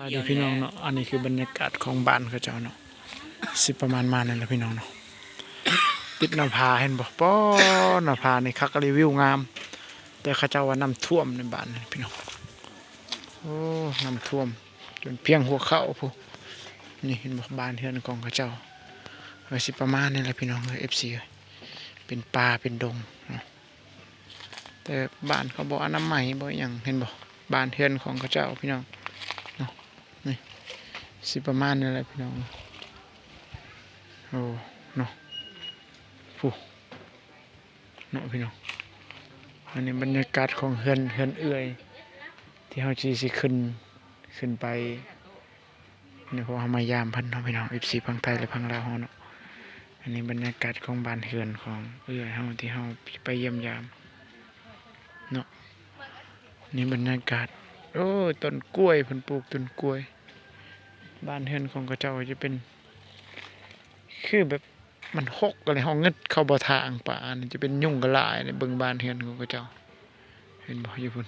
ອັນນີ້ພີ່ນ້ອງເນາະ ອັນນີ້ຄືບັນຍາກາດຂອງບ້ານເຂົາເຈົ້າເນາະ ຊິປະມານມານີ້ແຫຼະພີ່ນ້ອງເນາະ ຕິດໜ້າຜາເຫັນບໍ່ ປ້ອ ໜ້າຜານີ້ຄັກອີ່ຫຼີ ວິວງາມ ແຕ່ເຂົາເຈົ້າວ່ານ້ຳຖ້ວມໃນບ້ານນີ້ພີ່ນ້ອງ ໂອ້ ນ້ຳຖ້ວມຈົນພຽງຫົວເຂົ່າພຸ້ນ ນີ້ເຫັນບໍ່ ບ້ານເຮືອນຂອງເຂົາເຈົ້າ ກໍຊິປະມານນີ້ແຫຼະພີ່ນ້ອງເອີຍ ເອັຟຊີ ເປັນປ່າເປັນດົງເນາະ. ແຕ່ບ້ານເຂົາບໍ່ອະນາໄມບໍ່ຫຍັງ ເຫັນບໍ່ ບ້ານເຮືອນຂອງເຂົາເຈົ້າພີ່ນ້ອງເນາະ ນີ້ ຊິປະມານນີ້ແຫຼະພີ່ນ້ອງ ໂອ້ ເນາະ ພຸ້ນເນາະພີ່ນ້ອງ ອັນນີ້ບັນຍາກາດຂອງເຮືອນ ເຮືອນເອື້ອຍ ທີ່ເຮົາຊິ ຊິຂຶ້ນ ຂຶ້ນໄປ ນີ້ ເພາະເຮົາມາຢາມເພິ່ນເນາະພີ່ນ້ອງ ເອັຟຊີ ຝັ່ງໄທ ແລະ ຝັ່ງລາວເຮົາເນາະ ອັນນີ້ບັນຍາກາດຂອງບ້ານເຮືອນຂອງເອື້ອຍເຮົາ ທີ່ເຮົາໄປຢ້ຽມຢາມເນາະ ນີ້ບັນຍາກາດ ໂອ້ ຕົ້ນກ້ວຍ ເພິ່ນປູກຕົ້ນກ້ວຍ ບ້ານເຮືອນຂອງເຂົາເຈົ້າຈະເປັນ ຄືແບບ ມັນຫົກກໍເລີຍ ເຮົາງຶດເຂົ້າບໍ່ທາງປານ ຈະເປັນຍຸງກໍຫຼາຍເດ້ ເບິ່ງບ້ານເຮືອນຂອງເຂົາເຈົ້າ ເຫັນບໍ່ ຢູ່ພຸ້ນ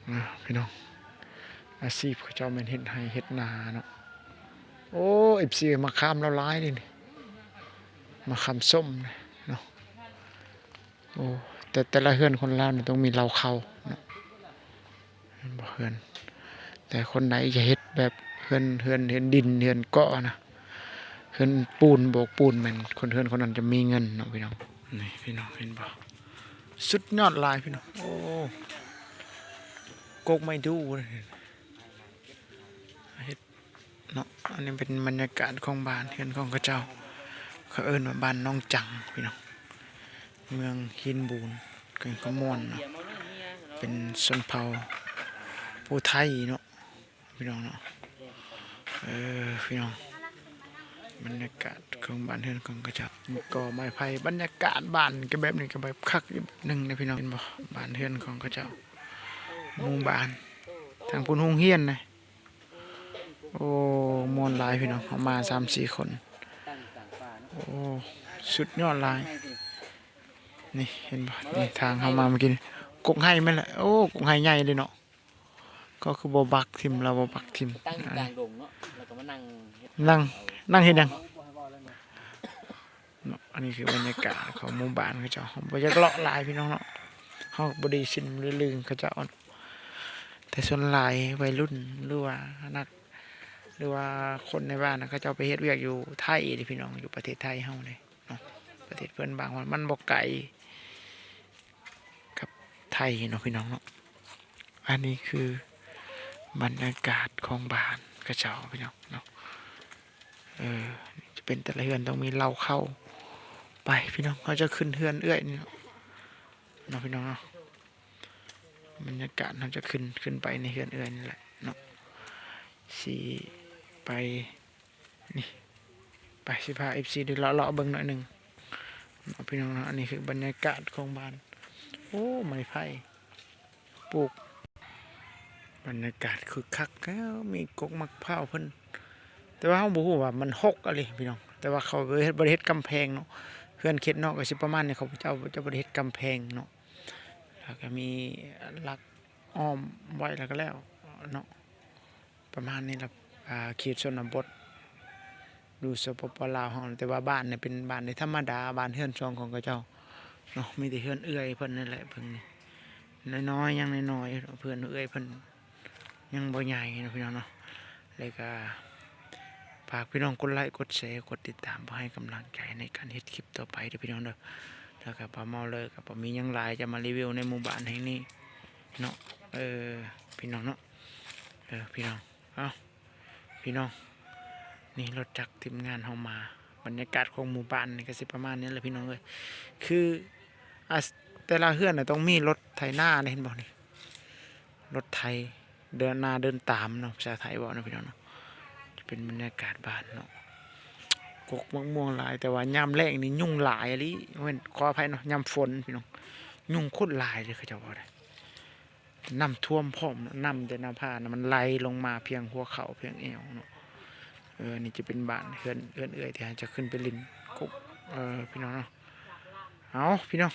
ເອີ ພີ່ນ້ອງ ອາຊີບເຂົາເຈົ້າແມ່ນເຮັດໄຮ່ເຮັດນາເນາະ ໂອ້ ເອັຟຊີ ໝາກຂາມລາວຫຼາຍເດ້ນີ້ ໝາກຂາມສົ້ມເນາະ ໂອ້ ແຕ່ ແຕ່ລະເຮືອນຄົນລາວນີ້ຕ້ອງມີເລົ້າເຂົ້າເນາະ ເຫັນບໍ່ ເຮືອນ ແຕ່ຄົນໃດຈະເຮັດແບບເຮືອນ ເຮືອນ ເຮືອນດິນ ເຮືອນເກາະນະ ເຮືອນປູນ ໂບກປູນ ແມ່ນຄົນ ເຮືອນຄົນນັ້ນຈະມີເງິນເນາະພີ່ນ້ອງ ນີ້ພີ່ນ້ອງເຫັນບໍ່ ສຸດຍອດຫຼາຍພີ່ນ້ອງ ໂອ້ ກົກໄມ້ດູ່ເຮັດ ເນາະ ອັນນີ້ເປັນບັນຍາກາດຂອງບ້ານເຮືອນຂອງເຂົາເຈົ້າ ເຂົາເອີ້ນວ່າບ້ານໜອງຈັງພີ່ນ້ອງ ເມືອງຫີນບູນ ແຂວງຄຳມ່ວນເນາະ ເປັນຊົນເຜົ່າຜູ້ໄທເນາະ ພີ່ນ້ອງເນາະ ເອີ ພີ່ນ້ອງ ບັນຍາກາດຂອງບ້ານເຮືອນຂອງເຂົາເຈົ້າ ມີກໍໄມ້ໄຜ່ ບັນຍາກາດບ້ານກໍແບບນີ້ ກໍແບບຄັກອີກແບບໜຶ່ງນະພີ່ນ້ອງ ເຫັນບໍ່ ບ້ານເຮືອນຂອງເຂົາເຈົ້າ ໝູ່ບ້ານ ທາງພຸ້ນໂຮງຮຽນນະ ໂອ້ ມ່ວນຫຼາຍພີ່ນ້ອງ ເຮົາມາສາມສີ່ຄົນ ໂອ້ ສຸດຍອດຫຼາຍ ນີ້ເຫັນບໍ່ ນີ້ທາງເຮົາມາເມື່ອກີ້ນີ້ ກົກໄຮແມ່ນແຫຼະ ໂອ້ ກົກໄຮໃຫຍ່ເດ້ເນາະ ເຂົາຄືບໍ່ບັກຖິ້ມ ລາວບໍ່ບັກຖິ້ມ ຕັ້ງຢູ່ກາງດົງເນາະ ແລ້ວກໍມານັ່ງເຮັດ ນັ່ງ ນັ່ງເຮັດຫຍັງ? ເນາະ ອັນນີ້ຄືບັນຍາກາດຂອງໝູ່ບ້ານເຂົາເຈົ້າ ເຮົາບໍ່ຢາກເລາະຫຼາຍພີ່ນ້ອງເນາະ ເຮົາກໍບໍ່ໄດ້ຊິມລືລືເຂົາເຈົ້າ ແຕ່ສ່ວນຫຼາຍໄວລຸ້ນ ຫຼືວ່ານັກ ຫຼືວ່າຄົນໃນບ້ານນະ ເຂົາເຈົ້າໄປເຮັດວຽກຢູ່ໄທເດ້ພີ່ນ້ອງ ຢູ່ປະເທດໄທເຮົາເດ້ເນາະ ປະເທດເພື່ອນບ້ານ ມັນບໍ່ໄກ ກັບໄທເນາະພີ່ນ້ອງເນາະ ອັນນີ້ຄືບັນຍາກາດຂອງບ້ານເຂົາເຈົ້າພີ່ນ້ອງເນາະ ເອີ ຈະເປັນແຕ່ລະເຮືອນຕ້ອງມີເລົ້າເຂົ້າ ໄປພີ່ນ້ອງ ເຮົາຈະຂຶ້ນເຮືອນເອື້ອຍນີ້ເນາະ ເນາະພີ່ນ້ອງເນາະ ບັນຍາກາດເຮົາຈະຂຶ້ນ ຂຶ້ນໄປໃນເຮືອນເອື້ອຍນີ້ແຫຼະເນາະ ຊິໄປ ນີ້ ໄປ ຊິພາເອັຟຊີໄດ້ເລາະໆເບິ່ງໜ້ອຍໜຶ່ງເນາະພີ່ນ້ອງເນາະ ອັນນີ້ຄືບັນຍາກາດຂອງບ້ານ ໂອ້ ໄມ້ໄຜ່ປູກ ບັນຍາກາດຄຶກຄັກ ເອີ ມີກົກໝາກພ້າວເພິ່ນ ແຕ່ວ່າເຮົາບໍ່ຮູ້ວ່າມັນຮົກອີ່ຫຼີພີ່ນ້ອງ ແຕ່ວ່າເຂົາບໍ່ໄດ້ເຮັດ ບໍ່ໄດ້ເຮັດກຳແພງເນາະ ເຮືອນເຂດນອກກໍຊິປະມານນີ້ ເຂົາເຈົ້າຈະບໍ່ໄດ້ເຮັດກຳແພງເນາະ ແລ້ວກໍມີຫຼັກອ້ອມໄວ້ ແລ້ວກໍແລ້ວເນາະ. ປະມານນີ້ລະ ອ່າ ເຂດຊົນນະບົດຢູ່ ສປປ ລາວເຮົາ ແຕ່ວ່າບ້ານນີ້ເປັນບ້ານທີ່ທຳມະດາ ບ້ານເຮືອນຊ່ອງຂອງເຂົາເຈົ້າເນາະ ມີແຕ່ເຮືອນເອື້ອຍເພິ່ນນີ້ແຫຼະ ເບິ່ງນີ້ ນ້ອຍໆ ຍັງນ້ອຍໆ ເຮືອນເອື້ອຍເພິ່ນຍັງບໍ່ໃຫຍ່ເນາະ ພີ່ນ້ອງເນາະ ແລ້ວກະຝາກພີ່ນ້ອງກົດໄລ ກົດແຊ ກົດຕິດຕາມ ເພື່ອໃຫ້ກຳລັງໃຈໃນການເຮັດຄລິບຕໍ່ໄປເດີພີ່ນ້ອງເດີ ແລ້ວກະປາເມົາເລີກະບໍ່ມີຫຍັງຫຼາຍ ຈະມາຣີວິວໃນໝູ່ບ້ານແຫ່ງນີ້ເນາະ ເອີ ພີ່ນ້ອງເນາະ ເອີ ພີ່ນ້ອງ ເອົ້າ ພີ່ນ້ອງ ນີ້ລົດຈັກທີມງານເຮົາມາ ບັນຍາກາດຂອງໝູ່ບ້ານນີ້ກໍຊິປະມານນີ້ແຫຼະພີ່ນ້ອງເອີຍ ຄື ອາ ແຕ່ລະເຮືອນນະຕ້ອງມີລົດໄຖນາເດ້ ເຫັນບໍ່ນີ້ ລົດໄຖເດີນໜ້າເດີນຕາມເນາະ ພາສາໄທເວົ້າເນາະ ພີ່ນ້ອງເນາະ ຈະເປັນບັນຍາກາດບ້ານເນາະ ກົກໝາກມ່ວງຫຼາຍ ແຕ່ວ່າຍາມແລ້ງນີ້ຍຸງຫຼາຍອີ່ຫຼີ ແມ່ນ ຂໍອະໄພເນາະ ຍາມຝົນພີ່ນ້ອງ ຍຸງໂຄດຫຼາຍເລີຍ ເຂົາເຈົ້າເວົ້າໄດ໋ ນ້ຳຖ້ວມພ້ອມເນາະ ນ້ຳແຕ່ໜ້າຜານະ ມັນໄຫຼລົງມາພຽງຫົວເຂົ່າພຽງແອວເນາະ ເອີ ອັນນີ້ຈະເປັນບ້ານເຮືອນ ເຮືອນເອື້ອຍທີ່ເຮົາຈະຂຶ້ນໄປຫຼິ້ນກົກ ເອີ ພີ່ນ້ອງເນາະ ເອົາ ພີ່ນ້ອງ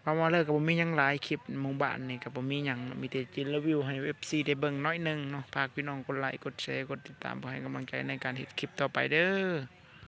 ເວົ້າມາເລີຍກໍບໍ່ມີຫຍັງຫຼາຍ ຄລິບໝູ່ບ້ານນີ້ກໍບໍ່ມີຫຍັງເນາະ ມີແຕ່ຈິນຣີວິວໃຫ້ເອັຟຊີໄດ້ເບິ່ງໜ້ອຍໜຶ່ງເນາະ. ຝາກພີ່ນ້ອງກົດໄລ ກົດແຊ ກົດຕິດຕາມ ເພື່ອໃຫ້ກຳລັງໃຈໃນການເຮັດຄລິບຕໍ່ໄປເດີ້.